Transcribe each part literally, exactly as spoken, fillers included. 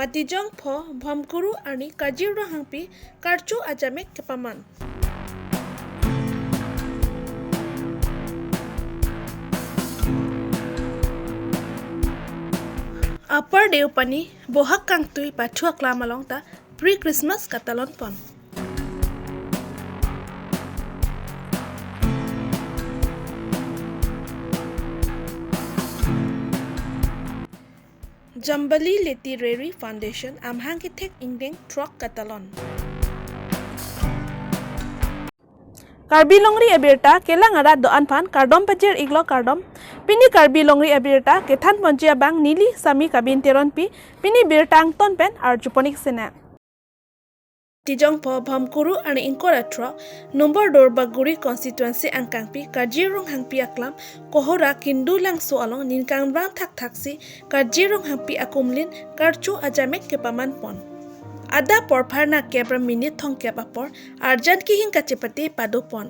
Atijong pho Bhomkuru arni Kajir Ronghangpi karcho ajamek kepaman. Upper Deopani Bohag kangtui pathu aklam along ta pre-Christmas katalon pon. Jambali Literary Foundation amahang kethek ingdeng throk katalon. Karbi Longri abirta kelang arat do-an aphan kardom pajir iklo kardom. Pini Karbi Longri abirta kethan ponji abang neli Sami Kabin Teronpi, pini birta angton pen arjupon ik sena. Atijong pho Bhomkuru arni ingkoi ra throk number Duarbagori constituency angkangpi Kajir Ronghangpi aklam Kohora Kindu Langso along ningkan brang thakthak si Kajir Ronghangpi akumlin karcho ajamek kepaman pon. Adap porphar nangkep ra minute thomkep apor arjan kehing kachepate pado pon.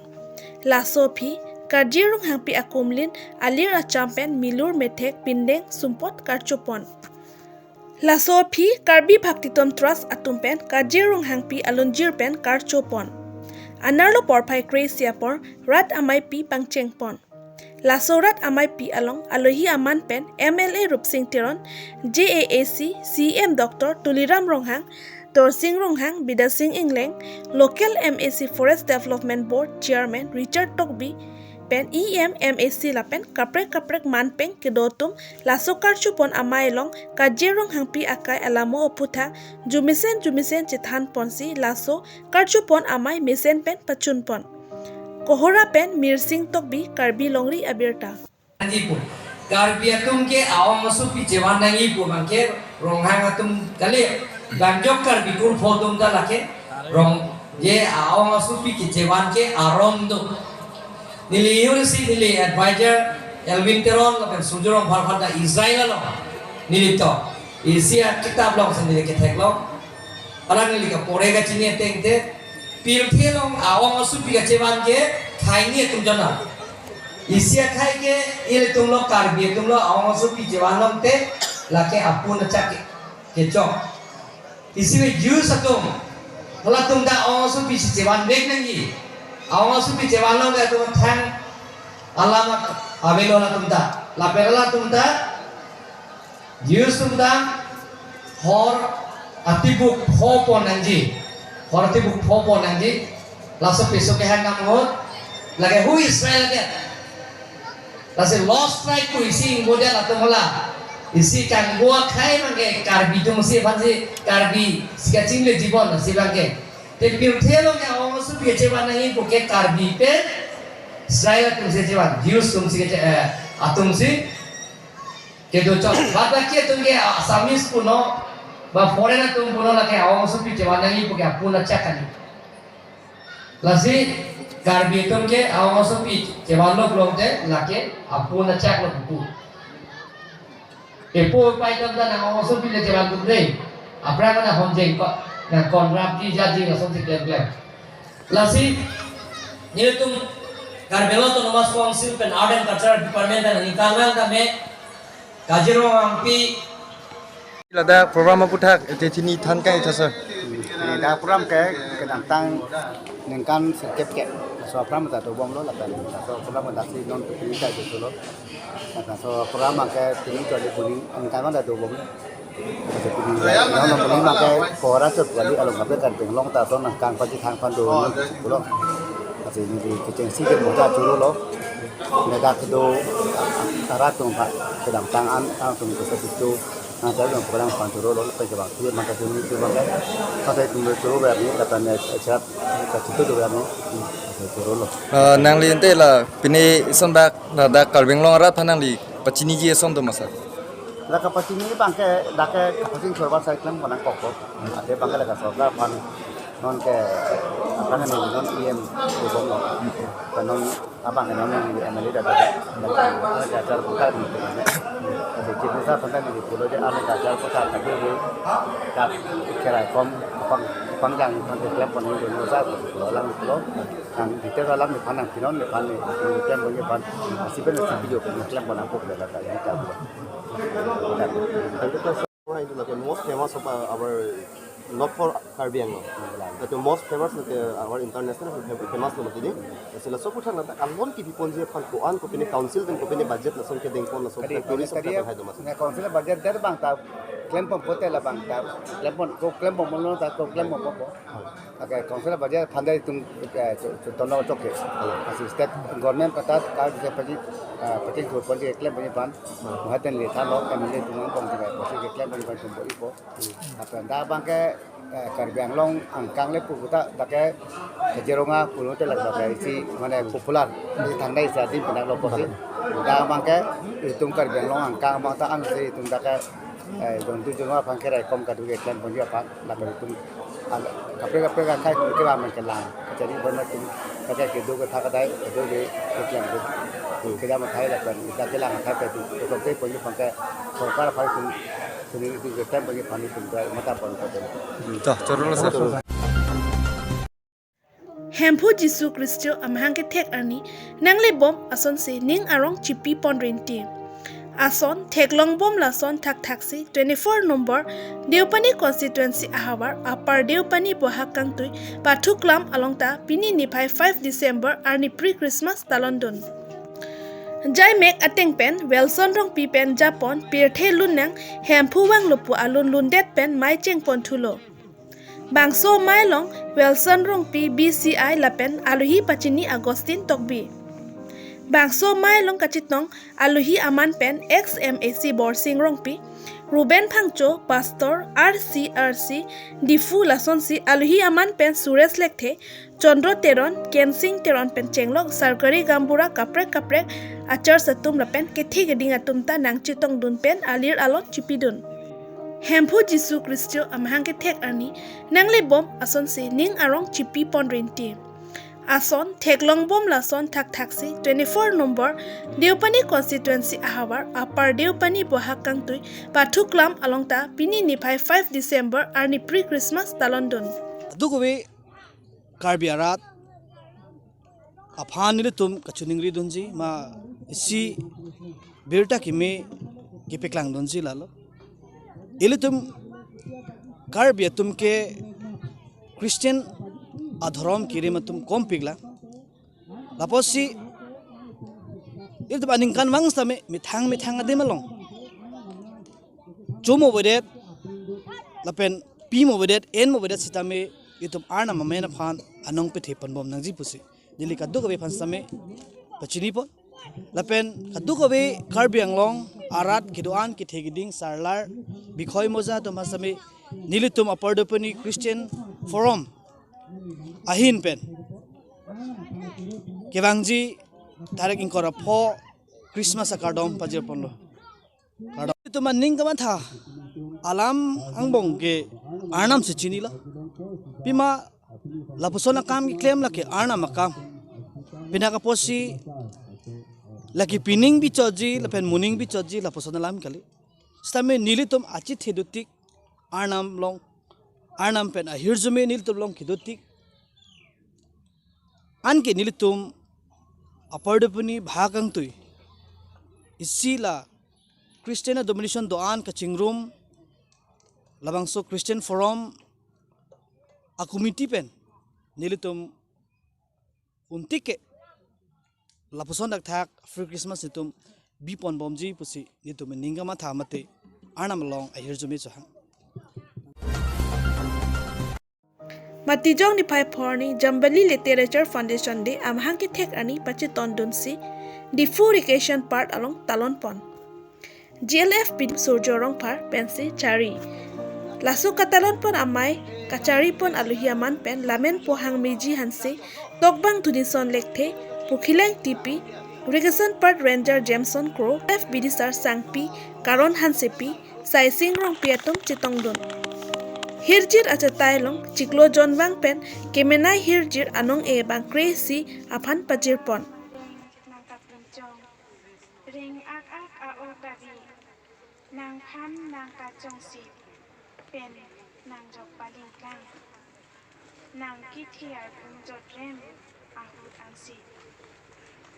Laso aphi Kajir Ronghangpi akumlin alir acham pen milur methek pindeng sumpot karcho pon. Laso aphi Karbi Bhaktitom Trust atum pen Kajir Ronghangpi alunjir pen karcho pon. Anerlo porphai kre-isi apor rat ameipi pangcheng pon. Laso rat ameipi along alohi aman pen M L A Rupsing Teron, J A A C C E M Doctor Tuliram Ronghang, Dorsing Ronghang, Bidyasing Engleng, Local M A C Forest Development Board Chairman Richard Tokbi pen E M, M A C lapen kaprek kaprek man pen kedo atum laso karcho pon amei along Kajir Ronghangpi akai alamo aputhak jumesen jumesen chethan ponsi laso karcho pon amei mesen pen pachun pon. Kohora pen Mirsing Tokbi, Karbi Longri abirta. Nangji pu. Karbi atum ke aong asopi chevan nangji pu abang ke Ronghang atum kali, ganjok Karbi kurpho atum ta lake rong je aong asopi kechevan ke aron do. Neli isi neli advisor Elwin Teron lapen Surjya Rongphar aphan ta Israel along neli to isi akitap along si neli kethek long. Alang neli kapore kachini ateng te, pirthe along aong asopi kachevan ke khei ni atum jona. Isi akhei ke ilitum lo Karbi atum lo aong asopi chevan long te lake apun achak ke, kechok. Isi ve Jews atum, halatum ta aong asopi si chevan vek nangji. Aong asopi chevan long te atum thang alam avelo halatum ta. Lapen halatum ta Jews atum ta hor atibuk pho pon nangji. Hor atibuk pho pon nangji. Laso piso kehang nam hot. Lake hu Israel ke. Lasi lost tribe pu isi ingbo dia latum hala. Isi kangbo akhei abang ke Karbi atum si aphan si Karbi si kachingle jibon si abang ke. Te pirthe along ke aong asopi chevan nangji pu ke Karbi pen Israel atum si chevan, Jews atum si ke, eh, atum si kedo chot. Badak ke atum ke Assamese puno, ba foreign atum puno lake aong asopi chevan nangji pu ke apun achak kali. Lasi Karbi atum ke aong asopi chevan lo pulote lake apun achak lo pu. Epo pai atum ta nang aong asopi le chevan tum dei. Aphrang nang honjeng pa, nang konrap ki jaji lason si klem klem. Lasi nelitum Karbi Anglong Autonomous Council pen Art and Culture Department pen ningkan lang kami Kajir Ronghangpi. Ladak program aputhak ete chini than kai tha sir. Ladak program ke kedamtang ningkan sirkep ke. Laso program ta dobom lo lapen laso program ta si non pini kai dolo. Lapen laso program ke pini choli puni ningkan ta dobom lo. Laso pini non puni ma ke Kohora chot kali along kape kan penglong ta so nangkang pachethang aphan do lo. Laso neli kechengsi ke moja choro lo. Ladak do arat atum aphan kedamtang an atum kesepitu. Nang jai yang program aphan choro lo, pen kebang, tuan maka sini tu bang kan. Kata itu mereka choro berani, kata ni, eh, siap, kata itu tu berani. Hmm, kata choro lo. Eh, nangli ente la, pini ison bak, ladak Karbi Anglong arat aphan nangli pachiniji ason do ma sir? Ladak pachiniji abang ke, dak ke kapachini choro ba sai klem konang kokok. Ate abang ke ladak sorkar aphan, non ke, apa namanya, non E M, tu bom lo. Kan non abang ke non neli M L A dak dak. Ane kachar putar di. Ane chief minister aphan ta neli pulo je ane kachar putar tadi di. Dak kerai kom apang, apang jang aphan klem pon neli dun sa pulo lang pulo. Nang detail alam nephan nangpinon nephan ne klem pon nephan. Asi pen asi video klem pon apok dak dak ini tahu. Dak. Ora itu lake most famous of Uh, our not for Karbi Anglong. That the most famous, that the, our international fam-, famous lo mati di. Sila so puthan na ta kalon kipi ponji aphan ko-an kopine council pen kopine budget lason kedeng pon lason Kadi, tourism kadi, travel hai do mas. Na council budget der bang ta klem pon pote la bang ta klem pon ko klem pon mono ta ko klem pon pon. Okay, council budget aphan dei itum, eh, chu-, chu tono choke. Asi state government patat ka je paji, eh, paji ko ponji klem paji pan. Mahaten le than lo M L A itum ang pon ji bai, paji klem paji pan itum bor-i po. Lapen dak abang ke, eh, Karbi Anglong angkang le pu puta dak ke Kaziranga pulote lak dak ke isi mane popular. Isi thangnai isi adim penang lo pusi. Dak abang ke itum Karbi Anglong angkang abang ta ansi itum dak ke, eh, jontu jonwa aphan ke raikom kadu ke klem ponji aphan lapen itum an-, kaprek kaprek akhai itum ke ba man ke lang. Jadi bon itum dak ke kedo ke thak dai kedo ke klem ke. Kedam akhai lapen dak ke lang akhai ke itum ke ponji aphan ke sorkar aphan itum Sini itu ke klem bagi pani tunggal mata pon kote. Hmm, toh, choro lo, sir. Hemphu Jisu Khristo amahang kethek arni nanglebom asonsi ning arong chipi pon rinti. Ason theklongbom lason thakthaksi twenty-four number Deopani constituency ahavar Upper Deopani bohag kangtui pathuklam along ta pini niphai five December arni pre-Christmas talon dun. Jaimek ateng pen Wilson Rongpi pen japon pirthe lunnang Hemphu vanglo pu alun lundet pen mei chengpon thulo. Bangso mei along Wilson Rongpi B C I lapen alohi pachini Augustine Tokbi. Bangso mei along kachetong alohi aman pen ex M A C Borsing Rongpi, Ruben Phangcho, Pastor, R C, R C, Diphu lasonsi alohi aman pen Suresh Lekthe, Chandra Teron, Kensing Teron pen chenglok sarkari gaonbura kaprek kaprek achurch atum lapen kethe keding atum ta nangchetongdun pen alir alon chipidun. Hemphu Jisu Khristo amahang kethek arni nanglebom asonsi ning arong chipi pon rinti. Ason theklongbom lason thakthaksi twenty-four number Deopani constituency ahavar Upper Deopani bohag kangtui pathuklam along ta pini niphai five December arni pre-Christmas talon dun. Duk ave Karbi arat aphan nelitum kachiningri dunji ma isi birta kimi kipeklangdunji lalo. Ilitum Karbi atum ke Christian adhorom kirim atum kompiklang. Lapusi ilitum aningkan vang sitame methang methang adim along chomo avedet lapen pimo avedet enmo avedet sitame itum Arnam amen aphan anong pethe ponbom nangji pusi neli kaduk ave aphan sitame pachinipon. Lapen kaduk ave Karbi Anglong arat kedo-an kethe keding sarlar bikhoi moja atum aphan sitame nelitum Upper Deopani Christian Forum ahin pen kevangji tarik ingkoi ra pho Christmas akardom pajirponlo. Kardom. Itum aning kamatha alam angbong ke Arnam si chinilo. Pima lapuson akam keklem lake Arnam akam. Pina kaposi lake pining bichotji lapen moning bichotji lapuson alam kali. Sitame nelitum achethe dotik Arnam along, Arnam pen ahirjume nelitum along kedotik. Anke nelitum Upper Deopani bohag kangtui isi la Christian denomination do-an kachingrum labangso Christian Forum a committee pen nelitum un tik ke lapuson dakthak free Christmas nelitum biponbomji pusi nelitum ning kamatha mate Arnam along ahirjume chohang. Matijong niphai pho arni Jambili Literature Foundation Day amahang kethek arni pachetongdunsi Diphu Recreation Park along talonpon. G L F B D Surjo Rongphar pensi chari. Laso katalonpon amei kacharipon alohi aman pen Lamenpo Hangmeji Hanse, Tokbang Dhunison Lekthe, Pukhilang T P, Recreation Park Ranger Jameson Kro, F B D Sar Sangpi, Karon Hansepi, Saising Rongpi atum chetongdun. Hirjir achatai along chiklo jonvang pen kemenei hirjir anong-e bang kre-isi aphan pajirpon. Nangkapinchong, reng ak ak a-o kave, nangphan nangkachongsi pen nangjok palingklang. Nangkethe arbung jotrem ahut ansi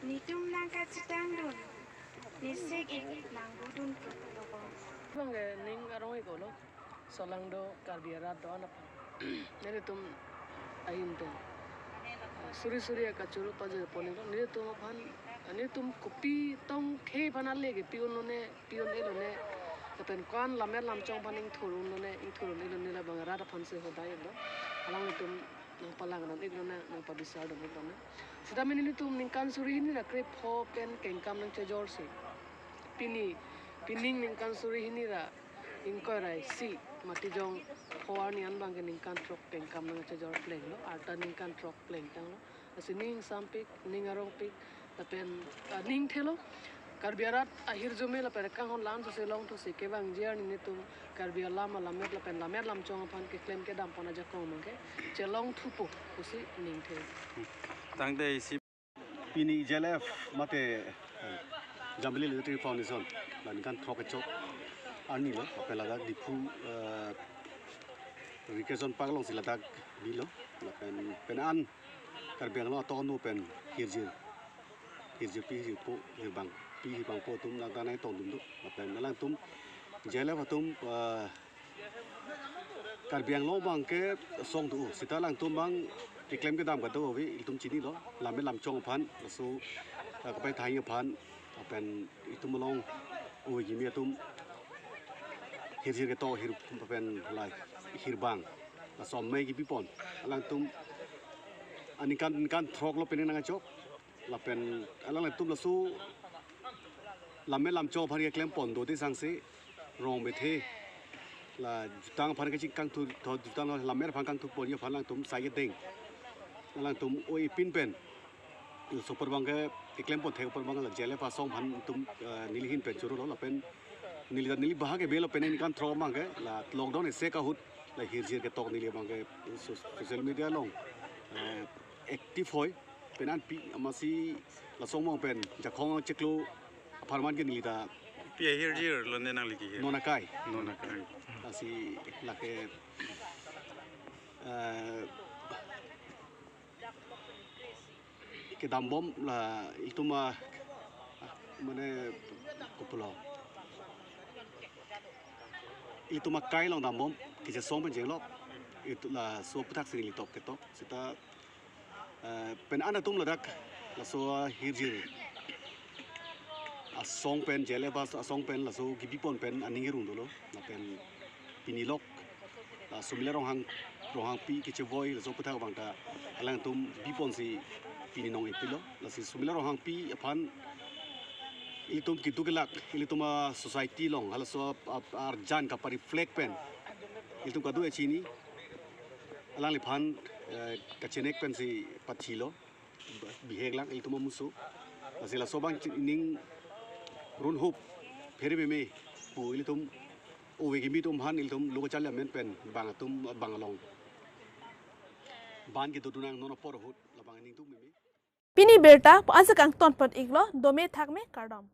netum nangkachetangdun, nesek ik nangbudun pulo. Bang ke ning arong ikolo. Solangdo Karbi arat do-an aphan. Nelitum ahin pen suri suri akachoro pajir pon-iklo. Nelitum aphan, nelitum kopi tong khei aphan ale kepi unlone, pi un-elone. Lapen ko-an lammet lamchong aphan ingthur unlone, ingthur un-elone, labang arat aphan si hodai-iklo. Alanglitum nangpalang dun-iklone, nangpabisar dun-iklone. Seta mini nelitum ningkan suri hini ra krepho pen kengkam nangchejor si. Pini, pining ningkan suri hini ra ingkoi ra isi, Matijong pho arni an abangke ningkan throk kengkam nangchejor plenglo, arta ningkan throk plengtanglo. Lasi ning sampik, ning arongpik, lapen, ah, ning thelo. Karbi arat ahirjume lapen kanghon lan susi longthusi kevangji arni nelitum Karbi alam alammet lapen lammet lamchong aphan keklem kedam pon ajakong abangke chelong thupo pusi ning the. Tangte isi. Pini J L F mate, eh, Jambili Literary Foundation la ningkan throk kechok arni lo, lapen ladak Diphu, eh, Recreation Park alongsi ladak bilo, lapen pen an Karbi Anglong atok anu pen hirjir, hirjirpi hirjirpo, hirbangpi hirbangpo atum nangta nangtongdun do, lapen alangtum J L F atum, eh, Karbi Anglong abangke song do, seta alangtum abang keklem kedam kedo ave, ilitum chinilo, lammet lamchong aphan, laso, eh, kapai thai aphan, lapen itum along ove kimi atum hirjir ketok hir pen la hirbang, laso amei kepi pon, alangtum aningkan ningkan throk lo pini nangkachok. Lapen alangtum laso lammet lamchong aphan keklem pon dote sangse rong bethe la jutang aphan kachingkangthu, jutang lammet aphan kangthu ponji aphan alangtum sai kedeng. Alangtum ove pin pen laso apor abangke keklem pon thek apor abang la J L F asong aphan itum, eh, neli ahin pen choro lo, lapen neli, neli bahag ke belo pen ningkan throk abangke la lockdown isi ahut la hirjir ketok neli abangke so-, social media along, eh, active hoi. Pen an pi amatsi laso among pen jakong chiklo apharman ke neli ta. Pi ahirjir lone nangli kehir? Non akai. Non akai. Lasi lake, eh, kedambom la itum a, mane, kopulo, itum akai along dambom kechesong pen chenglok, itum laso aputhaksi neli tok ketok seta, eh, pen an atum ladak laso ahirjir asong pen, J L F asong pen laso kebi pon pen aning arong dolo, lapen pini lok la Sumila Ronghang, Ronghangpi kechevoi laso aputhak abang ta alangtum bi ponsi pini nong-epilo. Lasi Sumila Ronghangpi aphan ilitum keduk kelak, ilitum a-society along halaso a-, a-, arjan kapareflect pen ilitum kado-an chini, alangliphan, eh, kachenek pensi pathilo, bihek lang ilitum amuso. Lasi laso abang chi-, ning run hup phere meme pu ilitum ove kimi atum aphan ilitum lo kacharli amen pen bang atum bang along ban kedodun nang non apor ahut labang ning tum meme. Pini birta pu ajak angton pon-iklo, dome thakme, kardom.